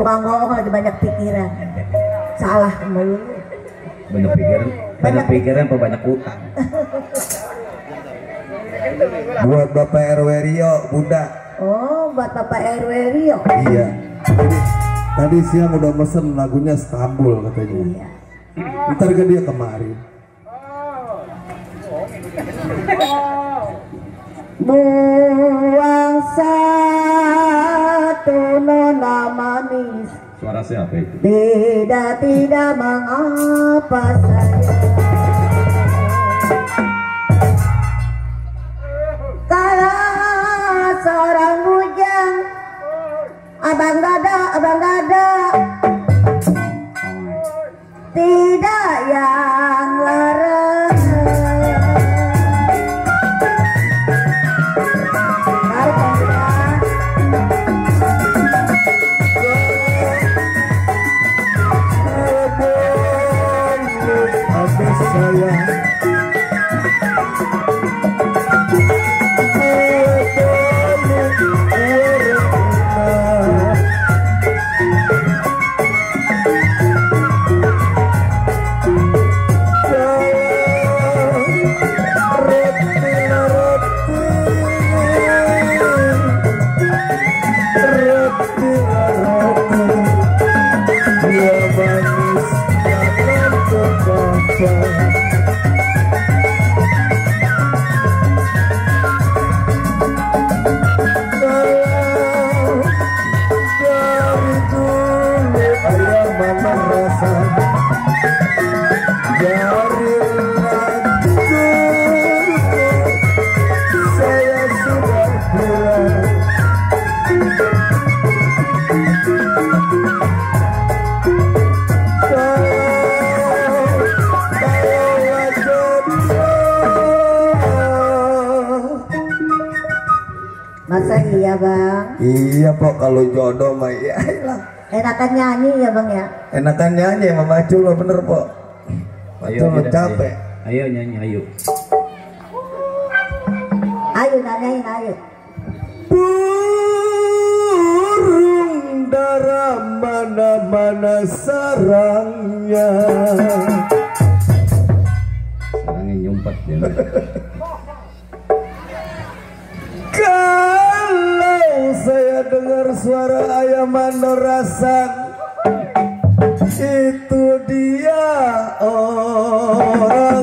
Tukang ngomong lagi banyak pikiran. Salah mulu. Banyak pikiran apa banyak utang? Buat Bapak RW Rio, Bunda. Oh, buat Bapak RW Rio. Iya. Tadi siang udah mesen lagunya Istanbul katanya. Iya. Ntar ke dia kemarin. Buang satu nona manis. Suara siapa itu? Tidak mengapa saja. Kalau seorang bujang, abang dada, tidak yang larang. Masa iya bang? Iya Pok, kalau jodoh mah iya lah. Enakan nyanyi ya bang ya? Enakan nyanyi sama Macul lo bener Pok. Macul lo capek. Ayo nyanyi ayo. Ayo nanyain ayo. Burung dara mana-mana sarangnya. Sarangnya nyumpat ya. Kalau saya dengar suara ayam Manorasan, itu dia orang